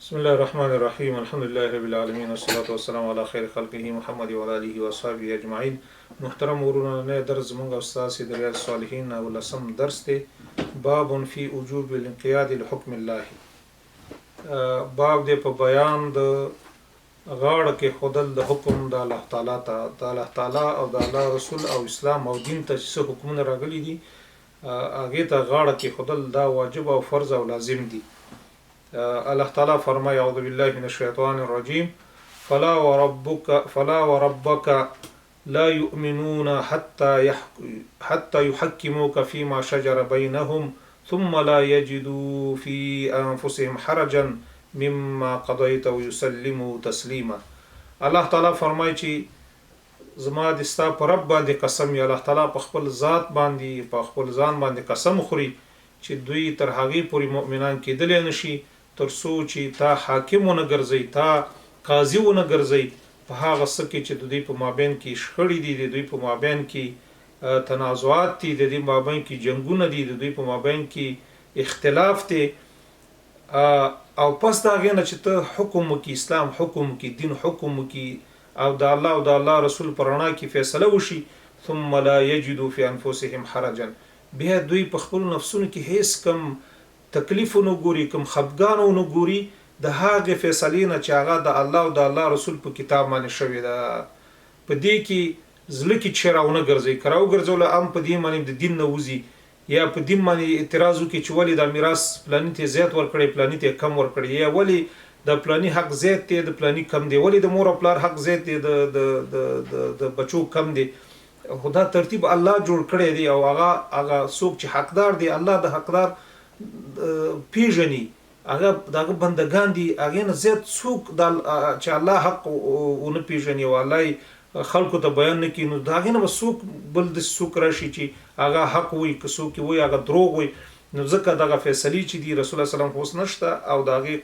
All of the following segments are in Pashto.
بسم الله الرحمن الرحيم الحمد لله رب العالمين والصلاة والسلام على خير خلقه محمد وعلى آله وصحبه اجمعين محترم ورونه نه درس زمونږ او ستاسو د ریاض الصالحین او لسم درس دی. باب فی وجوب الانقیاد لحکم الله. باب دی په بیان د غاړه کې خودل د حکم د الله تعالی ته، د الله تعالی او د الله رسول او اسلام او دین ته چې څه حکمونه راغلي دي هغې ته غاړه کې خودل دا واجب او فرض او لازم دي. الله تعالی فرمایي: اعوذ بالله من الشیطان الرجیم، فلا وربک فلا وربک لا يؤمنون حتى يحكموك فيما شجر بينهم ثم لا يجدوا في انفسهم حرجا مما قضيت ويسلموا تسليما. الله تعالی فرمایي چې زما د ستا په رب باندې قسم وي، الله تعالی په خپل ذات باندې په خپل ځان باندې قسم خوري چې دوی تر هغې پورې مؤمنان کېدلی نه شي تر څو چې تا حاکم ونه ګرځوي، تا قاضي ونه ګرځوي په هغه څه کې چې د دوی په مابین کې شخړې دي، د دوی په مابین کې تنازعات دي، د دوی مابین کې جنګونه دي، د دوی په مابین کې اختلاف دی. او پس د هغې نه چې ته حکم وکړي، اسلام حکم وکړي، دین حکم وکړي او د الله او د الله رسول په رڼا کې فیصله وشي، ثم لا یجدوا فی انفسهم حرجا، بیا دوی په خپلو نفسونو کې هیڅ کوم تکلیف ونه ګوري، کوم خفګان ونه ګوري د هغې فیصلې نه چې هغه د الله او د الله رسول په کتاب باندې شوې ده. په دې کې زړه کې چې راونه ګرځوي، که راوګرځوله هم په دې باندې د دین نه وځي، یا په دین باندې اعتراض وکړي چې ولې دا میراث پلاني ته زیات ورکړی پلاني ته کم ورکړی، یا ولې د پلاني حق زیات دی د پلاني کم دی، ولې د مور او پلار حق زیات دی د د د د د بچو کم دی. خو دا ترتیب الله جوړ کړی دی او هغه هغه څوک چې حقدار دی الله د حقدار پیژني، هغه د هغه بندګان دي، هغې نه زیات څوک د چې الله حق ونه پیژني او الله یې خلکو ته بیان نه کړي، نو د هغې نه به څوک بل داسې څوک راشي چې هغه حق وایي، که څوک یې وایي هغه دروغ وایي. نو ځکه دغه فیصلې چې دي رسول الله سلام خو اوس نشته او د هغې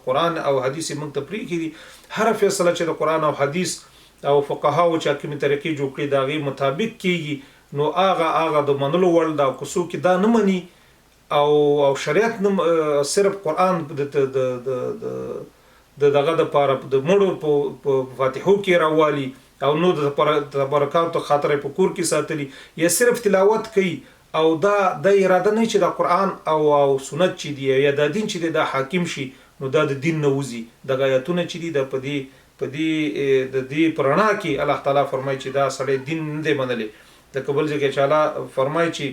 قرآن او حدیث یې موږ ته پرېښي دي. هره فیصله چې د قرآن او حدیث او فقهاو چې کومې طریقې جوړ کړي د هغې مطابق کېږي، نو هغه هغه د منلو وړ ده. او که څوک یې دا نه مني او او شریعت نه، صرف قرآن د د د د د دغه د پاره د مړو په فاتحو کې راوالي او نو د تبرکاتو خاطر په کور کې ساتلي، یا صرف تلاوت کوي او دا د اراده نه چې دا قرآن او او سنت چې دی یا دا دین چې دی دا حاکم شي، نو دا د دین نه وځي. دغه آیتونه چې دي دا په دې په دې د دې په رڼا کې الله تعالی فرمایي چې دا سړی دین نه دی منلی. لکه بل ځای کې چې الله فرمایي چې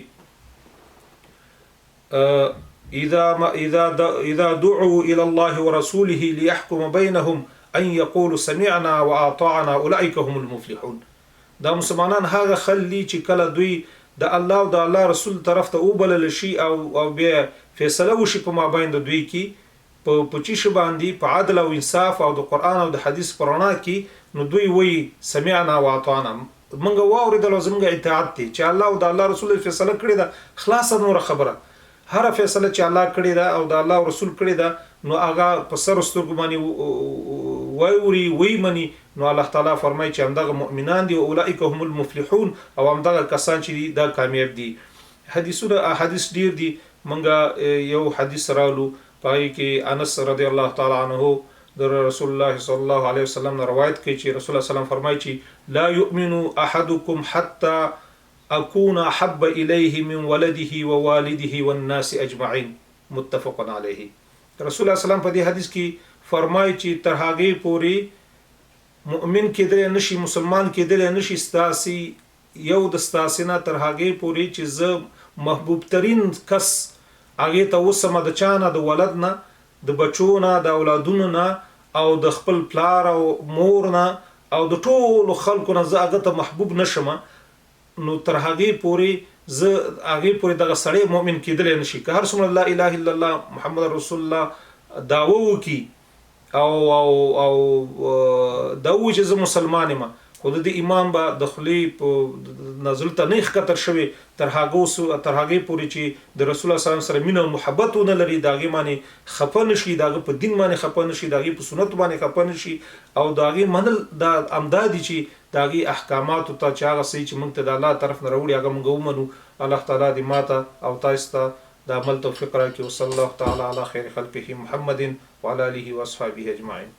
اذا ما اذا اذا دعوا الى الله ورسوله ليحكم بينهم ان يقولوا سمعنا واطعنا اولئك هم المفلحون. دا مسلمانان هغه خل دي چې کله دوی د الله او د الله رسول طرف ته وبلل شي او او بیا فیصله وشي په مابین د دوی کې په په چی شي باندې، په عدل او انصاف او د قرآن او د حدیث په رڼا کې، نو دوی وایي سمعنا واطعنا، موږ واورېدل او زموږ اطاعت دی چې الله او د الله رسول فیصله کړې ده، خلاصه نوره خبره. هره فیصله چې الله کړې ده او د الله او رسول کړې ده نو هغه په سر سترګو باندې وایوري وی مني. نو الله تعالی فرمایي چې همدغه مؤمنان دي، اولئک هم المفلحون، او همدغه کسان چې دي دا کامیاب دي. حدیثونه احادیث ډیر دي، مونږه یو حدیث رالو په هغې کې انس رضی الله تعالی عنه د رسول الله صلی الله علیه وسلم نه روایت کوي چې رسول الله سلام فرمایي چې لا یؤمن احدکم حتی اکون احب الیه من ولده ووالده والناس اجمعین، متفق علیه. رسول الله سلام په دې حدیث کې فرمایي چې تر هغې پورې مؤمن کېدلی نشي، مسلمان کېدلی نشي ستاسې یو د ستاسې نه تر هغې پورې چې زه محبوب ترین کس هغې ته وسمه، د چا نه؟ د ولد نه، د بچو نه، د اولادونو نه، او د خپل پلار او مور نه او د ټولو خلکو نه زه هغه ته محبوب نشم، نو تر هغې پورې زه هغې پورې دغه سړی مؤمن کېدلی نشي. که هر څومره لا اله الا الله محمد رسول الله دعوه وکړي او او او دا ووایي چې زه مسلمان یم، خو د دې ایمان به د خولې په نزول ته نه ښکته شوی تر هغه تر هغې پورې چې د رسول الله صلی سره مینه او محبت ونه لري، د هغې باندې خفه نه شي، د هغه په دین باندې خفه نه شي، د هغې په سنت باندې خفه نه شي. او د هغې منل دا همدا دي چې د هغې احکاماتو ته چې هغه څه چې موږ ته د الله طرف نه راوړي هغه موږ ومنو. الله تعالی دې ماته او تاسو ته د عمل توفیق راکړي. وصلی الله تعالی علی خیر خلقه محمد وعلی آله واصحابه اجمعین.